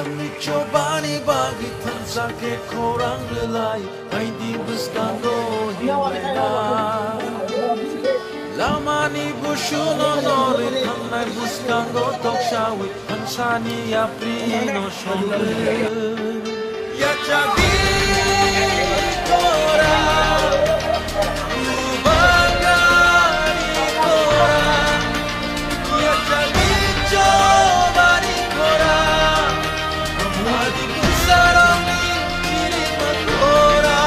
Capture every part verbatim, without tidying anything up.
Chobani bagwi thansa khe khorang rwlai, haidi bwskango himlai na. Lamani busuno norwi thangnai bwskango toksawi, thansani yaprino songrwi. Yachagwi kora, lubangani kora, yachagwi chobani kora, wadi kusaroni kirima kora.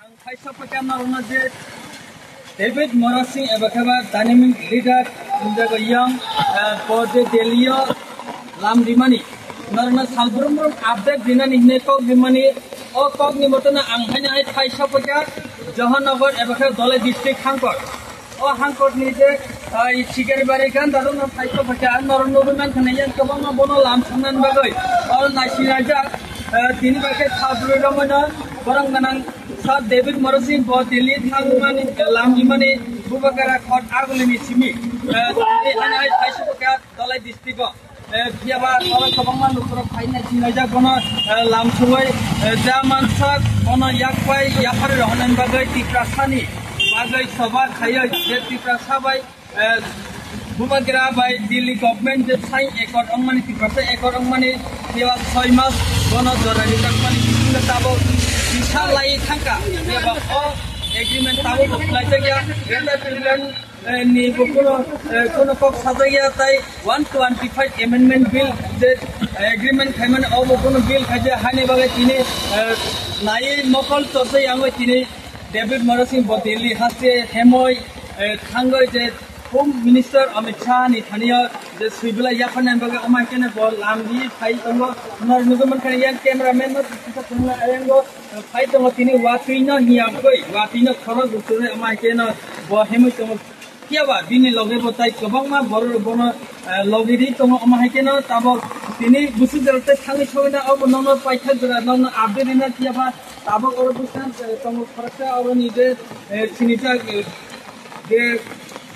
Ang thaisa phaikha norokno je David Mora Singh eba khe ba dynamic leader, hinjago yang, eh, bo je Delhi o lam rimani, norokno salbrum brum update rinani hinwi kok rimani. O kokni motono ang haino hai thaisa phaikha Johanagar eba khe Dhalai district Hangkot. O Hangkotni je, ah, Sikaribari ganda rokno phaikha phaikha, norok nugwi mankha na yang kwbangma bono lam swngnani bagwi oro naisinglaijak, ah, tini bai khe Sadhguru Ramana borok gwnang Sir David Mora Singh bo Delhi thangmani, ah, lam rimani Bubakara khot agulini simi, ah, tini haino hai thaisa phaikha Dhalai district o. Eh, phiya ba oro kwbangma lukurok phai nai singlaijak bono, eh, lam sugwi, eh, ja mansak bono yak bai yaphari rohornani bagwi Tiprasani bagwi choba khaiwi je Tiprasa bai, eh, Bubagra bai Delhi government je sign accord wngmani, Tiprasa accord wngmani, phiya ba soi mas bono jora rijak mani bisingo tabuk kisa lai thangkha. Phiya ba o agreement tabuk bo khlaijak ya, Greater Tipraland eh, ni bo kuno, eh, kuno kok sajak ya tai one twenty-five amendment bill je, eh, agreement khaimani obo kuno bill khaijak hani bagwi tini, eh, nai mokol chorsa yangwi tini David Mora Singh bo Delhi haste hemoi, eh, thangwi je Home Minister Amit Shah ni thani o je sui belai yapharnani bagwi omo hai kheno bo lam ri phai tongo. Norok nugwi mankha yang cameraman no kisa thangna ayango. Phai tongo tini watwi no hiyakgwi, watwi no khorok rwchugwi omo hai kheno bo himwi tongo. Phiya ba bini loge bo tai kwbangma borok rok bono, eh, logi ri tongo, omo hai kheno tabuk tini busu jora tei thangwi sogwi na obo nokno paithak jora nokno update rina phiya ba tabuk oro bwskango, eh, tongo khoroksa oro ni je, eh, sinijak, eh, je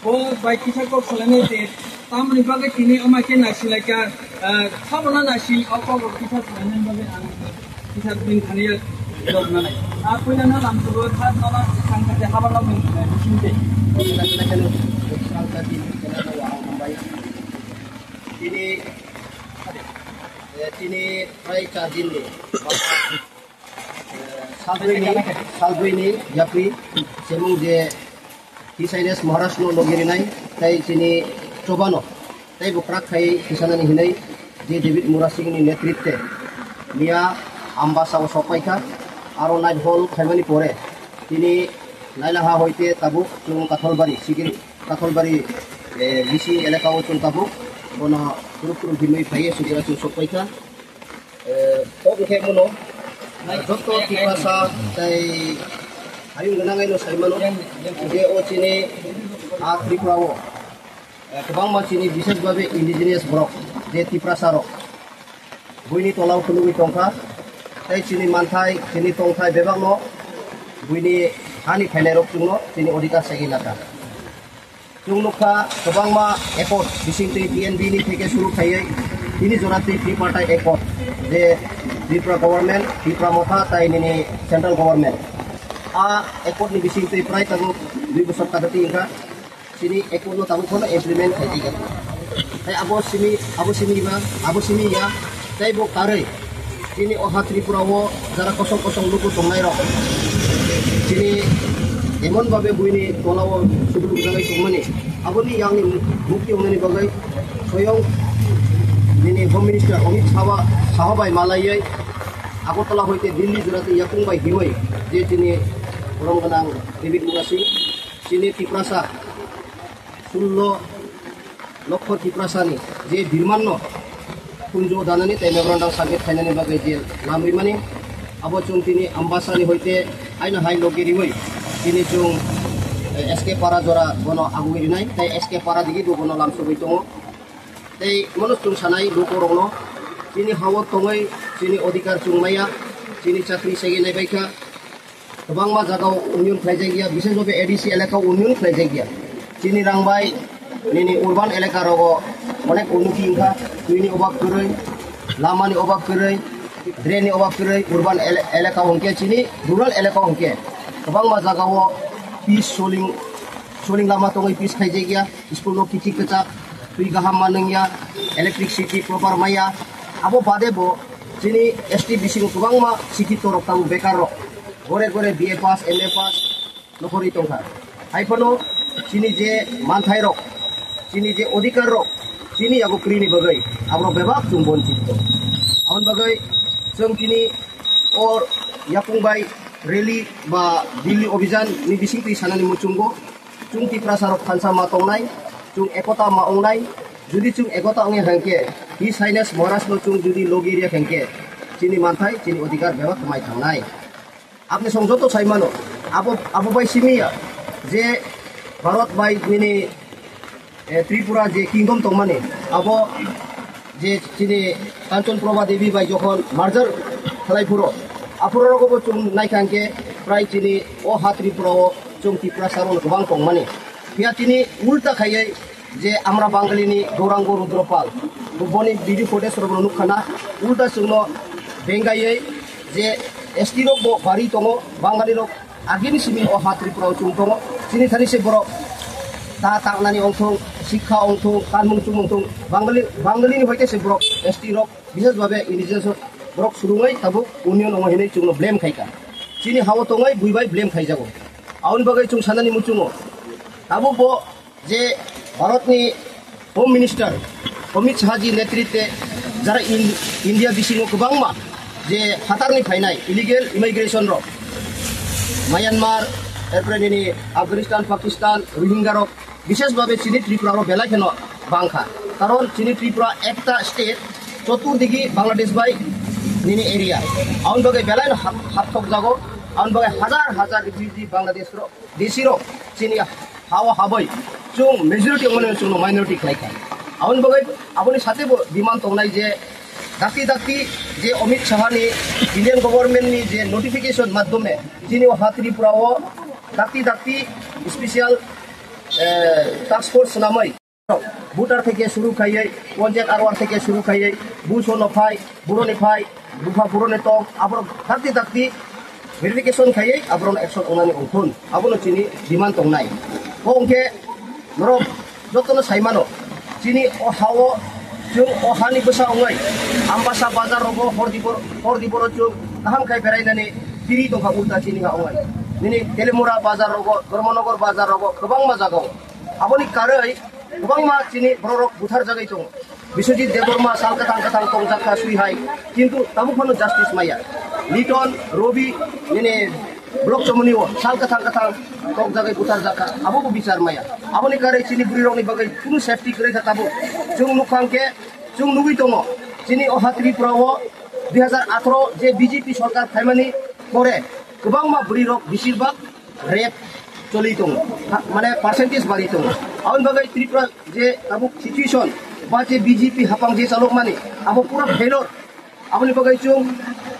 bo bai kisa kok salainai je tamoni bagwi tini omo khe naising lai kha, ah, sabo no naising o kok rok kisa salainani bagwi ang kisa bini thani dorna nai. Ah, puila no lam sugo kha no no sangkha je haba no bini thani bising tei. Tini, eh, tini prai char din ni. Salbrini, salbrini yapri, semung je His Highness Maharaj no logi rinai, tai chini chobano, tai bo krak khai kisanani hinai, je David Murasing ni netritwe, miya Ambasa o sokpaikha, aro nightfall khaimani pore, tini Nailaha hoite tabuk chung Katholbari, Sikiri, Katholbari, eh, bisi elaka o chung tabuk, bono kuruk kuruk himai phaiye sujira chung sokpaikha. Eh, kok hwnkhe bono, eh, joto Tiprasa tei hayung gwnangwi no sai mano, je o chini a Tripura o, eh, kwbangma chini bises babe indigenous borok, je Tiprasa rok, buini tola o phunugwi tongkha, tei chini manthai, chini tongthai bebakno buini hani phainai rok chwngno chini odhikar segwi lakha. Chwng nukha kwbangma accord bisingtwi T N B ni theke suru khaiwi tini jora twi tripartite accord je Tripura government, Tripura Motha tai nini central government. A accord ni bisingtwi prai tabuk dui bosor kada twi wngkha. Chini accord no tabuk phano implement khai twi kha. Tai abo simi, abo simi ma, abo simi ya. Tei bo karwi chini o ha Tripura o jara kosong kosong luku tongnai rok chini emon babe buini tola o sudruk jagwi tongmani, aboni yangni mukti wngnani bagwi soyong nini Home Minister Amit Shah, Shah bai malaiwi Agartala hoite Delhi jora tei yakung bai hiwi je chini borom gwnang David Murasing chini Tiprasa sullo lokho Tiprasani je birmanno punjo danani tei memorandum submit khainani bagwi je lam rimani, abo chwng tini Ambasani hoite haino hai logi riwi Chini chwng, eh, S K Para jora bono agugwi rinai, tei S K Para digi bo bono lamsogwi tongo. Tei mono chwng sanai lukurokno, chini hao tongwi chini odhikar chwng maya, chini chakri segwi naibaikha. Kwbangma jagao union khlaijak ya, bishesh bhabe A D C elakao union khlaijak ya. Chini rang bai nini urban elaka rogo onek unnoti wngkha, twini obab kwrwi, lamani obab kwrwi, drain ni obab kwrwi, urban ele-, elaka hwnkhe chini rural elaka hwnkhe kwbangma jagao pitch soling, soling lama tongwi pitch khaijak ya, school no kichi kwchak, twi kaham manwng ya, electricity proper maya. Abo bade bo chini S T bisingo kwbangma sikhitorok tabuk bekarrok, gore gore B A pass, M A pass, nokhorwi tongkha. Hai phano chini je manthairok, chini je odhikarrok, chini yago kwrwini bagwi aborok bebak chwng bonchit tong. Aboni bagwi chwng chini o yapung bai rally ba Delhi Abhijan ni bisingtwi sanani muchungo, chwng Tiprasarok thansa ma tongnai, chwng ekota ma ongnai. Jodi chwng ekota ongya hwnkhe, His Highness Maharaj no chwng jodi logi riya hwnkhe, chini manthai, chini odhikar bebak mai thangnai. Apni song joto sai mano, abo, abo bai simi ya, je Bharat bai nini, eh, Tripura je kingdom tongmani, abo je chini Kanchan Prabha Devi bai jokhon merger khlai phuro, aphuru rogo bo chwng naikha hwnkhe prai chini o ha Tripura o chwng Tiprasa rok kwbang tongmani. Phiya chini ulta khaiwi je Amra Bangali ni Gaurango Rudra Pal, boni video footage rok nukha na, ulta chwngno bengaiwi je S T rok bo bari tongo, Bangali rok agini simi o ha Tripura o chwng tongo, chini thani se borok ta tangnani ongthong, sikha ongthong, kanmung chumung ongthong, Bangali, Bangali ni hoite se borok S T rok bishesh bhabe indigenous borok surungwi tabuk union wngo hinwi chwngno blame khaikha. Chini hao tongwi bui bai blame khaijago. Aboni bagwi chwng sanani muchungo. Tabuk bo je Bharatni Home Minister Amit Shah ji netritwe jara In-, India bisingo kwbangma je hatarni phainai illegal immigration rok, Myanmar, erpore nini Afghanistan, Pakistan, Rohingya rok, bishesh bhabe chini Tripura rok belai kheno bangkha. Karon chini Tripura ekta state, choturdigi Bangladesh bai nini area. Aboni bagwi belai no hap-, hapthok jago, aboni bagwi hajar hajar refugee Bangladesh rok, D C rok chini hao habai chwng majority wngmani chwngno minority khlaikha. Aboni bagwi aboni satebo demand tongnai je dakti dakti je Amit Shah ni Indian government ni je notification madhyome chini o ha Tripura o dakti dakti special, eh, task force swnamwi voter theke suru khaiwi, ponchayat arwar theke suru khaiwi, buso no phai, buro ni phai, bupha buro ni tong, aborok dakti dakti verification khaiwi aborok action ongnani ongthun, abono chini demand tongnai. Bo ongkhe norok jotono saimano, chini o hao chwng o hani bwsa ongwi Ambasa bazar rogo hor dibor, hor diboro chwng kaham khai berainani tiri tongkha ulta chini ha ongwi. Nini Telimura bazar rogo, Dharmanagar bazar rogo, kwbangma jagao. Aboni karwi kwbangma chini bororok butharjagwi tongo. Biswajit Debbarma sal kwthang kwthang tongjakha swi hai, kintu tabuk phano justice maya. Liton, Robi, nini Block Chomoni o sal kwthang kwthang tokjagwi butharjakha, abobo bichar maya. Aboni karwi chini bwrwirokni bagwi kunu safety kwrwi kha tabuk. Chwng nukha hwnkhe, chwng nugwi tongo, chini o ha Tripura o dui hazar atharo je B J P sorkar phaimani pore kwbangma bwrwirok besirbak rape choli tongo, ha, mane percentage bari tongo. Aboni bagwi Tripura je tabuk situation ba je B J P hapang je chalokmani, abo pura failure. Aboni bagwi chwng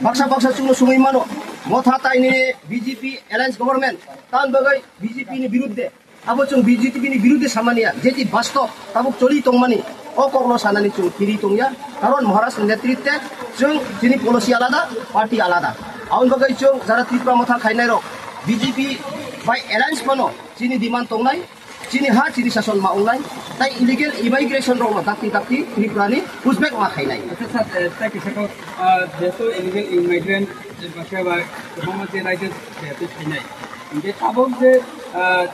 baksa baksa chwngno sumui mano, Motha tai nini B J P alliance government, tamoni bagwi B J P ni birudde. Abo chwng B J P ni birudde samani ya, jeti bastob tabuk choli tongmani, o kokno sanani chwng phiri tongya, karon Maharaj ni netritwe chwng chini policy alada, party alada. Aboni bagwi chwng jara Tripura Motha khainai rok B J P bai alliance phano chini demand tongnai, chini ha chini sason ma ongnai, tai illegal immigration rokno dakti dakti Tripura ni pushback ma khainai. Acha sir, eh, tai kisa kok, ah, jehetu illegal immigrant, eh, baksa ba kwbangma je raijak jehetu khainai. Hingke tabok je, ah,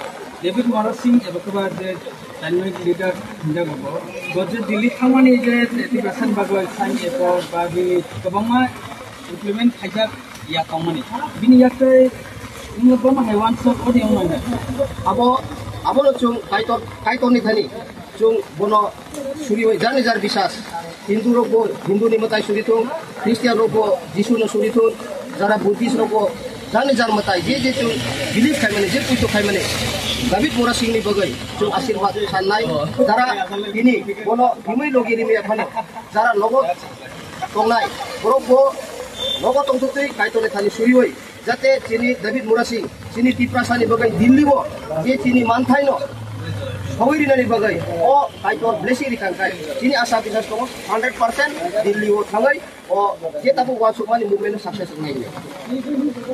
David Mara Singh eba khe ba je dynamic leader hinjago bo. Bo je Delhi thangmani je Tiprasa ni bagwi sign effort ba bini kwbangma implement khaijak ya tongmani. Bini yaktwi nwng bono hai uansuk odi wng manya. Abo, abono chwng Kaitor, Kaitorni thani chwng bono suriwi jar ni jar bisas. Hindu rok bo Hindu ni mwtai suri thung, Christian rok bo Jisu no suri thung, jara Buddhist rok bo jar ni jar mwtai je je chwng Believe khaimani, je puitu khaimani, David Murasing ni bagwi chwng asirwad sanai, jara bini bono himwi logi rimi aphano, jara nogo tongnai, borok bo nogo tongthokwi Kaitor ni thani suriwi, jate chini David Murasing, chini Tiprasa ni bagwi Delhi o, je chini manthai no, sawi rinani bagwi, o Kaitor blessing rikha khai, chini asa biswas tongo, hundred percent Delhi o thangwi, O, je tabuk uansukmani movement no success wngnai hinwi.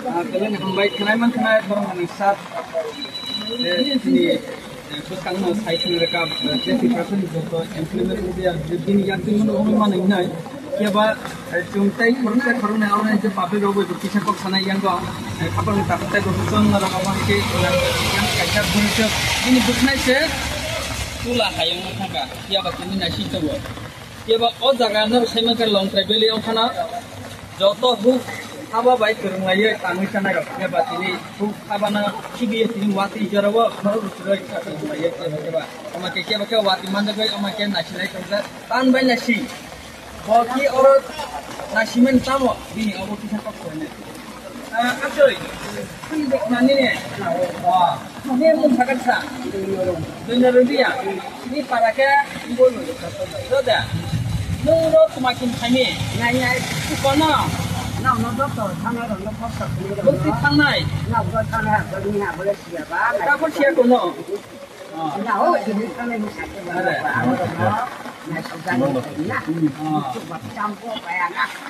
Ah, belai ni hambai, khwnai man khwnai, borok ni sat, eh, chini, eh, bwskang no sai khna rwkha, eh, je Tiprasa ni joto employment area, je bini yakti mano ongwi mano hinai. Keba, eh, chwng tei khoroksa khoroknwi abo hai je public rok bai kisa kok sanai yango, eh, khapang ni takhuk tei rok chwng norok abo hai khe, eh, yang kaisa bwrwi se bini bwkhnai se tula hayung thangkha, keba tini naising tongo. Keba o jaga no sai mankha Longtrai Valley wngkhana joto huk haba bai kwrwng laiwi tangwi chanai rok. Keba tini huk haba no khibiyo tini watwi jorao khorok rwchuroi khatwi laiwi keba keba. Ama khe keba khe watwi manjagwi ama khe naisinai tongjak. Tan bai naising. Bo khi oro naisimani tamo bini obo kisa kok khainai. Ah, achoi. Nani ne? Ah, ne mung sakat sa. Dona rubiya. Ni para ke. Roda. Nung ro tumakin thani. Nai, nai. Kono. Na, no, doctor, thang, no, no, doctor. Bukti thangnai. Na, go thang, ha, go ni, ha, go le siya ba. Ka ko siya kono.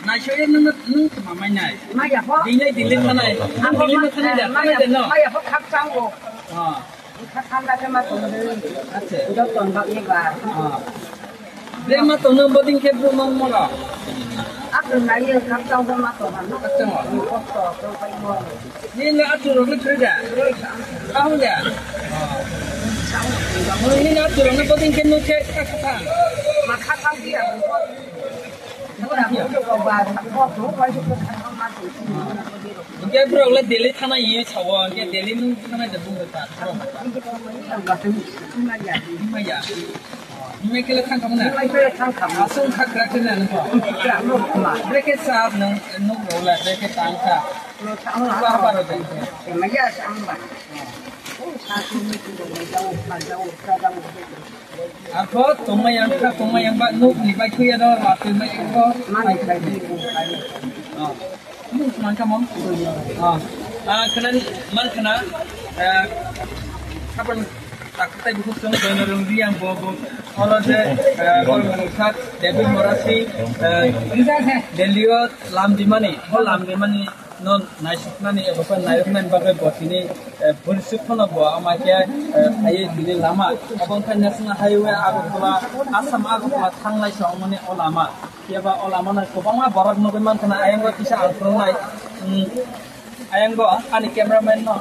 Naisoi nung, nung tuma mai nai. Maya pho. Dinai dili thanai. Ang dili ma thanai da, thanai da no. Maya pho khak chango. Ah. Khak thang da ma tong de. Acha. Jot ton ba ye ba. Ah. Bre ma tong no boding ke bu mong mora. Aku nai khak chango ma tong no. Acha. Kok to to pai mo. Nini aturok ni khrida. Kahung da. Nini aturok ni boding ke nuke kakha. Ma kha kha dia. Ora ko ba ko ko ko ko ko. Ke bro le Delhi thana ye chawa ke Delhi nu thana de bung ta. Maya. Himai khe le thang khamu na? Himai khe le thang khamu. Aswk thang krak khe na nung kho? Krak nung kho ma. Brekhe sa nung, nung rw la, brekhe tang kha. Nung sa nung. Ba ba rw tang kha. Himai ya sa ang ba. O sa tu ni tu ni jao, ma jao, sa jao. Arpho tongma yang kha, tongma yang ba nuk ni bai khuya do, la tongma yang kho. Ma ni bai ni ku bai. Oh. Nung khna kha mo? Ah, ah, khna man khna, eh, kapan tak tai buku song dono rung riang bo bo. Oro je, eh, bol manuksa David Morasi, eh, Delhi o lam dimani, bo lam dimani non naisuknani ebo ko nairuknani bagwi bo tini, eh, bursuk khono bo ama khe, eh, phaiwi tini lama. Abo wngkha National Highway Agartala, Assam Agartala thanglai songmani o lama. Phiya ba o lama no kwbangma borok nugwi mankha na, ayang o kisa ang phunuknai. Hmm. Ayang o ani cameraman no.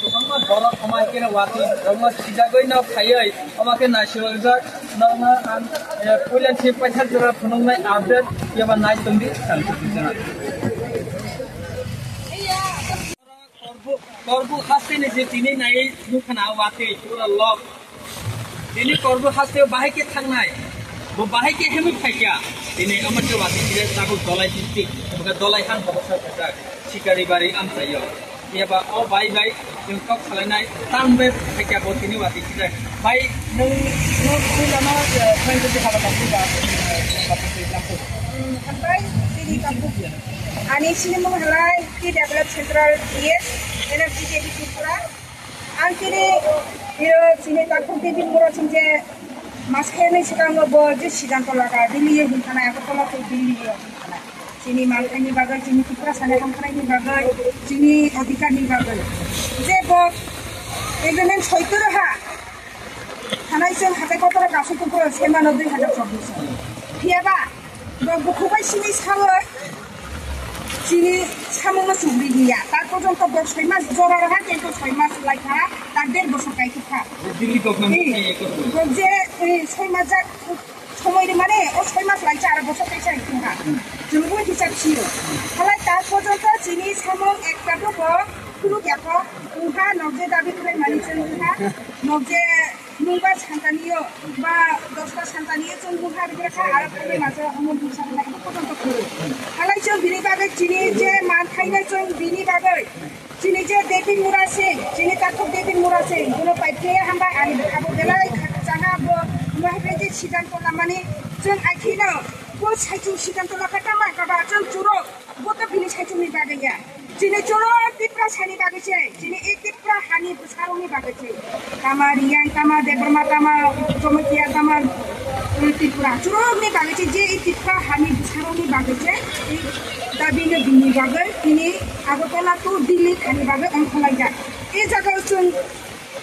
Kwbangma borok omo hai khe no watwi rokno sijagwi no phaiwi omo khe naisirwkjak. Norokno ang, eh, puila si paithak jora phunuknai update phiya ba nai tongdi. Korbu, Korbu haste ni je tini nai nukha na watwi pura lok. Tini Korbu haste bahai khe thangnai. Bo bahai khe hemwi phaikha. Tini ama khe watwi khe tabuk Dolai district, omo khe Dolai han hobo sa kha Sikari bari amchaio. Eba o bai bai chwng kok salainai tang bai phaikha bo tini watwi khe. Bai nwng, nwng, nwng lama, eh, twenty twenty haba tang ba, eh, hambai tini tang. Ani sini mung halai. T Develop Central D S, N F G K D Tripura. Ang chini, iyo, chini takhuk David Murasing je mas khaini swkango bo je sidanto laga, Delhi o himkhanai, Agartala tei Delhi o himkhanai. Chini malkhaini bagwi, chini Tiprasani hamkhraini bagwi, chini adhikarni bagwi. Je bo agreement soitoro ha, Thanai chwng hatai kotor kasu tungkro se mano dui hazar chobbish o. Phiya ba, bo bukhuk bai sini sawi chini samung no chubri hiya. Ta porjonto bo soi mas jora raha, kintu soi mas lai kha, ta der bosor kai kha. Delhi government Hi. Bo je, eh, soi mas jak, somoi ri mane, o soi mas lai cha, aro bosor kai cha kha. Chwng bo hisab siyo. Halai ta porjonto chini samung ekta to bo khuluk ya kho. Wngkha nok je dabi khlai mani chwng wngkha. Nok je Nungba santaniyo ba dosta santaniyo chwng bukha rikha, aro kami masa omo bukha rikha, ito kotor to khuru. Halai chwng bini Bagwi chini je manthaino chwng bini bagwi chini je Debin Mura Singh, chini takhuk Debin Mura Singh, bono paiphiya hambai ani abo belai khakchangma bo, bo hai je siddhanto lamani chwng akhino bo saichung siddhanto lakha tama kaba chwng churok bo to bini saichungni bagwi ya. Chini churok Tiprasani bagwi se, chini e Tipra hani bwsarokni bagwi se. Tama Riyang, tama Debbarma, tama Jamatia, tama, eh, Tripura. Churokni bagwi se, je e Tipra hani bwsarokni bagwi se, e dabino bini bagwi, tini Agartala to Delhi thani bagwi ongkhorlaijak. E jagao chwng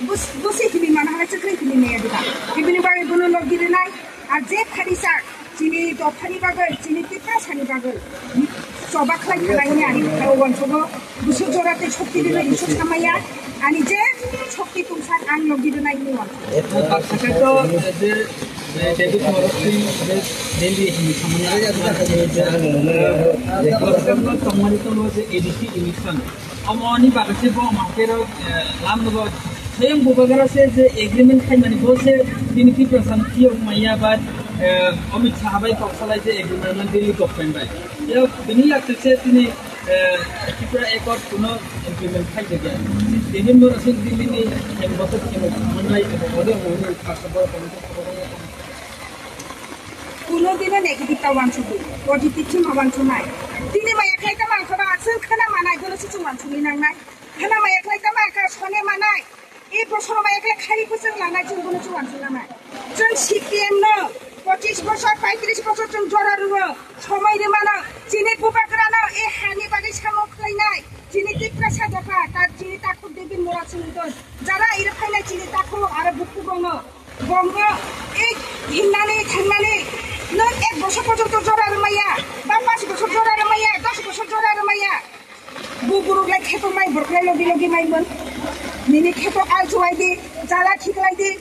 bus-, busi hini mana hai chwng hini meya dita. Ibini bagwi bono logi rinai. Ar je phari sak, chini dophani bagwi, chini Tiprasani bagwi, choba khlai khlai hwnwi ani bwkhao uansugo, busu jora tei shokti rwna Isor samaya, ani je shokti tungsa ang logi rwnai hwnwi uansugo. Sakha to je, eh, David Morok Singh je Delhi hwnwi samani, eh, tongmani tongmo je A D C election. Omo ni bagwi se bo ma kero, eh, lam no bo. Seyang bubagra se je agreement khaimani bo se bini Tiprasa ni phiyok maya ba, eh, Amit Shah bai kok salai je agreement man Delhi government bai. Ya bini yak se tini, eh, Tripura Accord kuno implement khai de ya. Tini mo se Delhi ni em bo se tini manlai ko bo de mo ni ka sa bo ko. Kuno dino negative ta uansukdi, positive thima uansuknai. Tini maya khlai tama wngkha ba, chwng khwna manai, bono se chwng uansukni nangnai. Khwna maya khlai tama wngkha, sone manai. E bosoro maya khlai khai bo chwng lanai, chwng bono se uansuknanai. Chwng C P M no pochis bosor, paitris bosor chwng jora rwo, somoi rwmano. Chini bubagrano e hani bagwi samung khlainai. Chini Tiprasa dopha, ta chini takhuk Debin Mura Singh don. Jara iro phainai chini takhuk aro bukhukrokno. Bongo ek hinnani thangnani nwng ek bosor porjonto jora rwmaya, ba panch bosor jora rwmaya, dos bosor jora rwmaya. Bu buruk lai kheto mai borok lai logi logi mai mon. Nini kheto al chuwai di, jala thik lai di,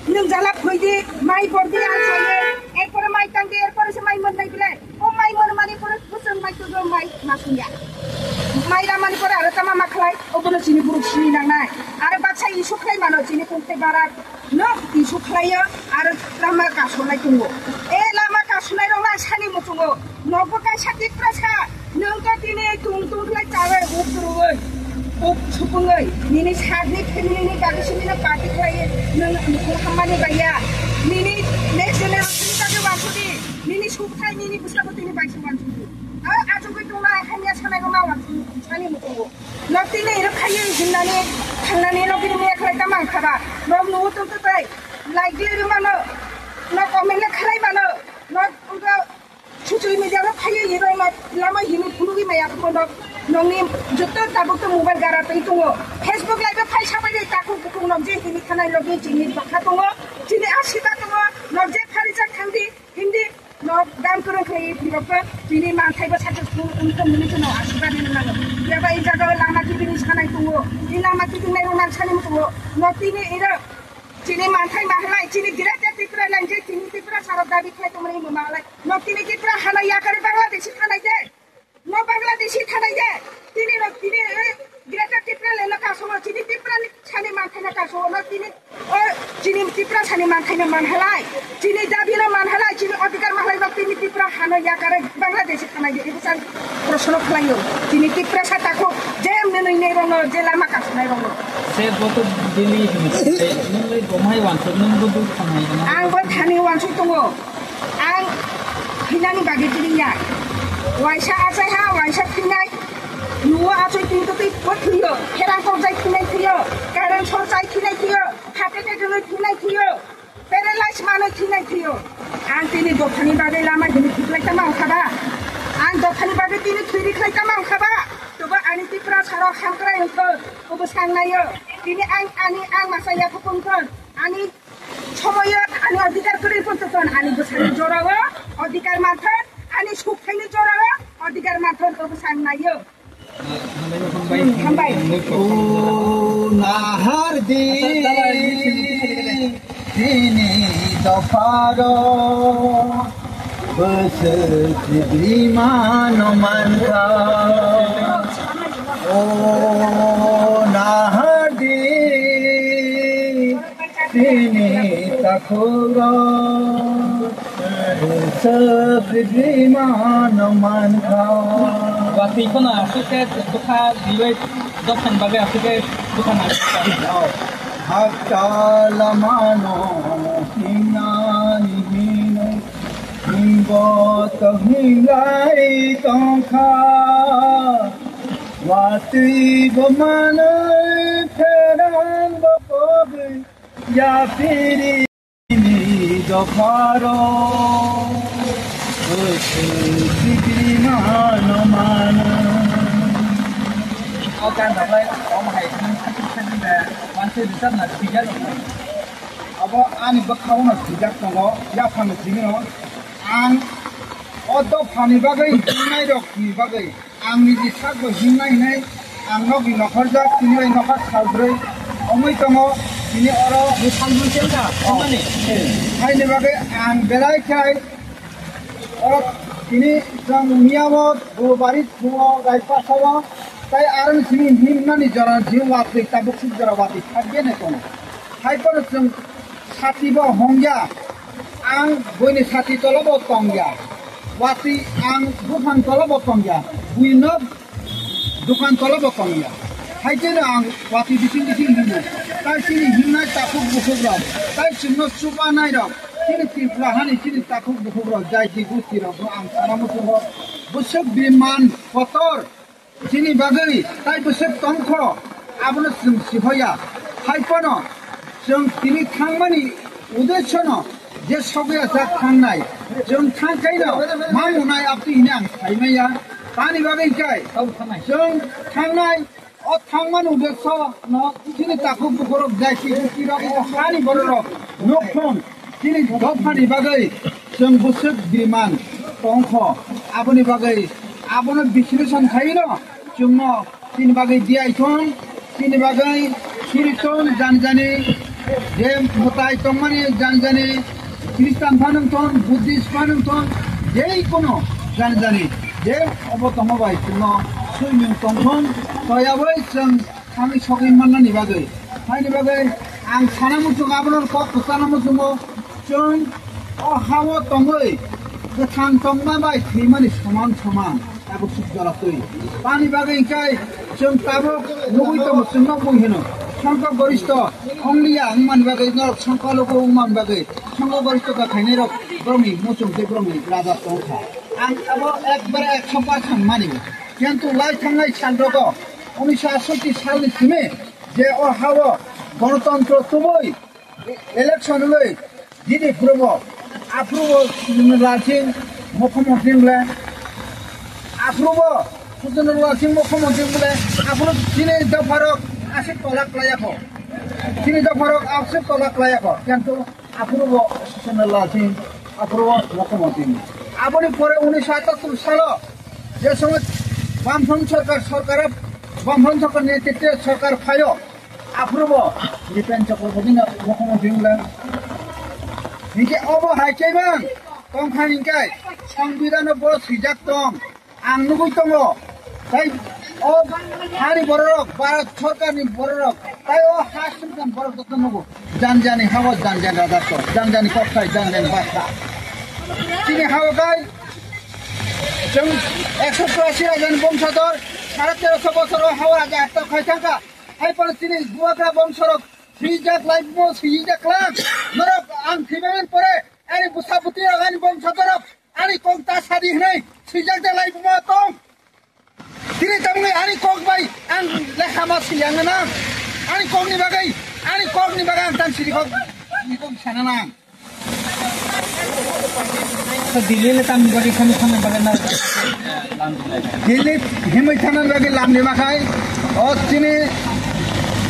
nwng jala phoi di, mai bor di al chuwai di, erpore mai tang di, erpore se mai mon nai bile. O mai mon mani pore bwswng mai tugo mai masungya. Mai ramani pore aro tama ma khlai, o bono chini buruk sini nangnai. Aro baksa isu khlai mano chini tongthai barak. No isu khlaio aro lama kasulai tongo. E lama kasulai rok na sani muchungo. Nogo kaisa Tiprasa. Nwng to tini tung tung khlai chawi uk ruwi. Uk supungwi. Nini sakni family ni bagwi sini no party khlai. Nwng mukhung hammani baiya. Nini next generation ni bagwi wasudi. Nini sukthai nini bwskango tini bai se wansukdi. A achugwi tongna hamya sanai rok ma wansukdi sani muchungo. Nok tini iro khayo hinnani thangnani nok ini miya khlai tama wngkha ba. Nok nugo tong tei like le rwmano. Nok comment le khlai mano. Nok wngkha social media ro khayo iro nok lama hini phunugwi maya kho nok. Nokni joto tabuk to mobile gara twi tongo. Facebook live o phai sabai de takhuk bukhuk nok je hini thanai logi chini bwkha tongo. Chini asida tongo. Nok je pharijak thangdi. Hindi no dam kwrwng khlai phirokto tini manthai bo sakhe phung wngkha muni chwngno aswk bari nango. Phiya ba i jaga o lama kibini sanai tongo. I lama kibinai rok nang sani tongo. No tini iro chini manthai mahalai chini Greater Tripura lang je chini Tripura sarok dabi khlai tongmani mo mahalai. No tini Tripura hana yakari Bangladeshi thanai je. No Bangladeshi thanai je, tini no tini, eh, Greater Tipraland no kasowo, chini Tiprasani manthaino kasowo, no tini, o, chini Tiprasani manthaino manhalai, chini dabino manhalai, chini odhikar manhalai, no tini Tipra hano yakare Bangladeshi thanai je, ibo chang proshno khlaio, chini Tiprasa takhuk, je mwnwi nei rokno, je lama kasonai rokno. Se bo to Delhi hwnwi, nwnglai bomhai wansuk, nwng bo duk thangnai gana. Ang bo thani wansuk tongo. Ang hinani bagwi tini ya. Waisa achai ha, waisa thinai. Nuo achai tini to tei bo thiyo. Kherang kok jai thinai thiyo. Kherang sor jai thinai thiyo. Hate te dwngwi thinai thiyo. Paralyze manwi thinai thiyo. Ang tini dophani bagwi lama hini thiklai tama wngkha ba. Ang dophani bagwi tini thwiri khlai tama wngkha ba. Tobo ani Tripura saro hamkrai wngkho. Obo sang nayo. Tini ang ani ang masa yaphuk wngkho. Ani Somoyo ani odhikar kwrwi pontokon ani bwsani jorao odhikar manthon, ani sukhaini jorao odhikar manthon, obo sang naio. Hambai. O nahar di dini dopharo bwswk bimano mankha. O nahar di Tini takhoro, bwswk bimano mankha. Ikono aswk khe bwkha biwi dophani bagwi aswk khe bwkha nang. Hakta lamano hinani hino, himbo to hinglai tongkha. Watwi bo manwi pherang bo kogwi yapiri. Ni dopharo, bwswk chikri mano mano. O gana bai om hai khan khatik khatik da manse rijak na thwijak. Abo ani bwkhao no thwijak tongo, yaphang thwino. Ang o dophani bagwi, hinai rokni bagwi. Ang niji sakbo himna hinai ang nokni nokhorjak, tini bai nokha salbrwi wngwi tongo, tini oro. Ni salbrwi se wngkha, wngmani? Haini bagwi ang belai khai oro tini chwng miyamo Bubari thuo, Raipasao, tai aroni simi himnani jora jio watwi tabuk suk jora watwi thakgene tongo. Hai phano chwng sati bo hongya, ang buini sati tola bo tongya, watwi ang buphang tola bo tongya, buino dukan tola bo tongya. Hai kheno ang watwi bising bising hino, tai chini himnai takhuk bukhuk rok, tai chwngno chubanai rok, chini Tripura hani chini takhuk bukhuk rok, jaiti gusti rok no ang sana muchungo bwswk biman kotor. Chini bagwi tai bwswk tongkho, abono chwng sihoya. Hai phano chwng tini thangmani uddesyono je sogwi ajak thangnai, chwng thangkhaino ma munai abtwi hwnwi ang saimaya. Tani bagwi khe chwng thangnai, o thangmani uddesyono chini takhuk bukhurok, jaiti gusti rok, o hani bororok nok thung. Chini dophani bagwi chwng bwswk demand tongkho, aboni bagwi abono বিশ্লেষণ khaino chwngno chini bagwi diyaithon, chini bagwi siriton jani jani, je mwtai tongmani jani jani, Christian phanwngthon, Buddhist phanwngthon, jei kono jani jani, je obo tongma bai chwngno swimung tongthon, toyabai chwng thangwi sogwi mannani bagwi. Haini bagwi ang sana muchungo, abono kok kwchana muchungo, chwng o hao tongwi kwthang tongma bai thwimani soman soman tabuk suk jora twi. Tani bagwi hwnkhe chwng tabuk nugwi tongo, chwngno bui hino songkho goristho wngliya wngmani bagwi, norok songkho logo wngmani bagwi songkho goristho ta khainai rok borokni muchung tei borokni raja tongkha. Ang abo ekbare ekso percent mani. Kintu lai thangnai sal rogo, unisho atshoti salni simi je o hao gonotontro tubui election wngwi jini phurubo, aphurubo Suchanandalal Singh mukhyamantri wngla, aphurubo Suchanandalal Singh mukhyamantri wngla, aphuru chini dopharok aswk tola kwlaiya kho, chini dopharok aswk tola kwlaiya kho, kintu aphuru bo Suchanandalal Singh, aphuru bo mukhyamantri. Aboni pore unisho atattur salo je somoy Bamfront sorkar, sorkar, Bamfront sorkar netritwe sorkar phaio, aphuru bo Nripen Chakraborty no mukhyamantri wngla. Hinkhe obo hai khe bang tongkha hinkhe Songbidan o bo swijak tong. Ang nugwi tongo, tai o hani bororok, Bharat sorkarni bororok, tai o ha sumkang borok joto nugo. Janjani hawa, janjani rajakto, janjani kokthai, janjani baksa. Chini hawa kai, chwng ekso churasi rajani bongsotor, sare teroso bosoro hawa raja atta khai thangkha. Hai phano chini Bubagra bongsorok swijak lai bumo, swijak lang. Norok ang thwibaini pore, ani bwsa bwtwi rok, ani bongsotorok, ani kok ta sadi hwnwi swijak de lai bumo tong. Tini tamni ani kok bai ang lekha ma siyang nang. Ani kok ni bagwi, ani kok ni bagwi ang tan siri kok, ni kok sana nang. Delhi le tamni bagwi, thani thani bagwi na. Delhi himwi thana bagwi lam ni makhai. O chini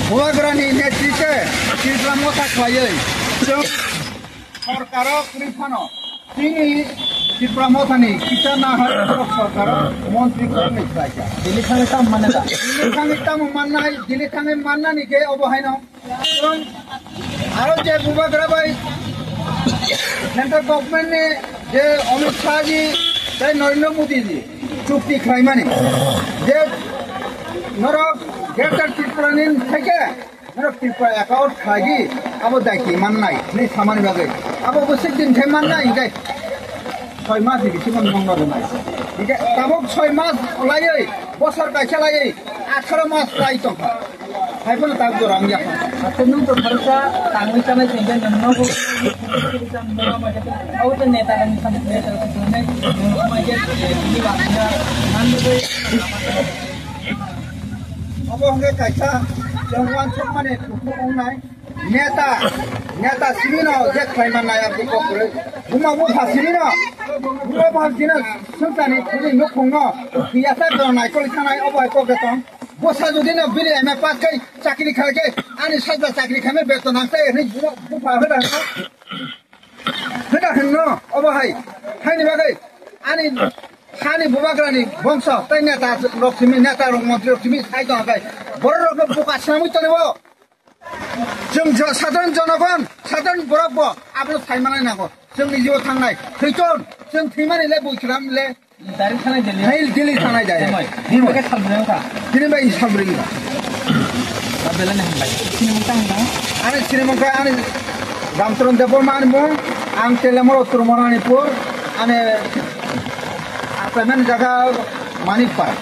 Bubagrani netritwe Tripura motha khlaiwi chwng Sorkaro kwrwi phano chini Tripura mothani kisa nahar sorkaro montri kwrwngni khlaikha. Delhi thangwi tamo manna da? Delhi thangwi tamo mannai, Delhi thangwi mannani khe obo haino. Aro je Bubagra bai central government ni je Amit Shah ji tei Narendra Modi ji chukti khlaimani je norok Greater Tripura ni theke Norok Tripura account khaigi, abo daiki mannai, ni samani bagwi. Abo bwswk din khe mannai, hinkhe soi mas ni bisingo nongno rwnai. Tabuk soi mas laiwi, bosor kaisa laiwi, atharo mas lai tongkha. Haiphano tabuk jora wngya. Ate nwng to kharsa tangwi chanai tongkhe nwng nogo. Abo to neta rang sam neta rang sam neta rang sam. Obo hwnkhe kaisa chwng uansukmani kuthuk wngnai. Neta, neta simi no je khlai man nai ang kok kwrwi. Buma bupha simi no, buma bupha simi no swngchar ni thani nukhung no, yasa to naikol thanai obo hai kok de tong. Bwsa jodi no bini M A pass khai chakri khai khe ani sajla chakri khaimani beton nang sai hwnwi buma bupha hoda hwno. Hoda hwno obo hai, haini bagwi ani hani bubagrani bongso tei neta rok simi, neta rok montri rok simi sai tong khai. Borok rok buka swnamwi tongo. Chwng jo-, sadharan jonogon, sadharan borok bo abono sai manai nango. Chwng ni jibo thangnai. Thwiton, chwng thwimani le bui khwnam le. Dari thanai jeli. Hai, jeli thanai jai. Himai. Himai. Himai ke salbreng ka. Himai bai salbreng ka. Abela ne himai. Sini mungka himai. Ani sini mungka ani Ramcharan Debbarma ani mung, ang Telemoro Turmoranipur, ani apartment jaga Manikpar.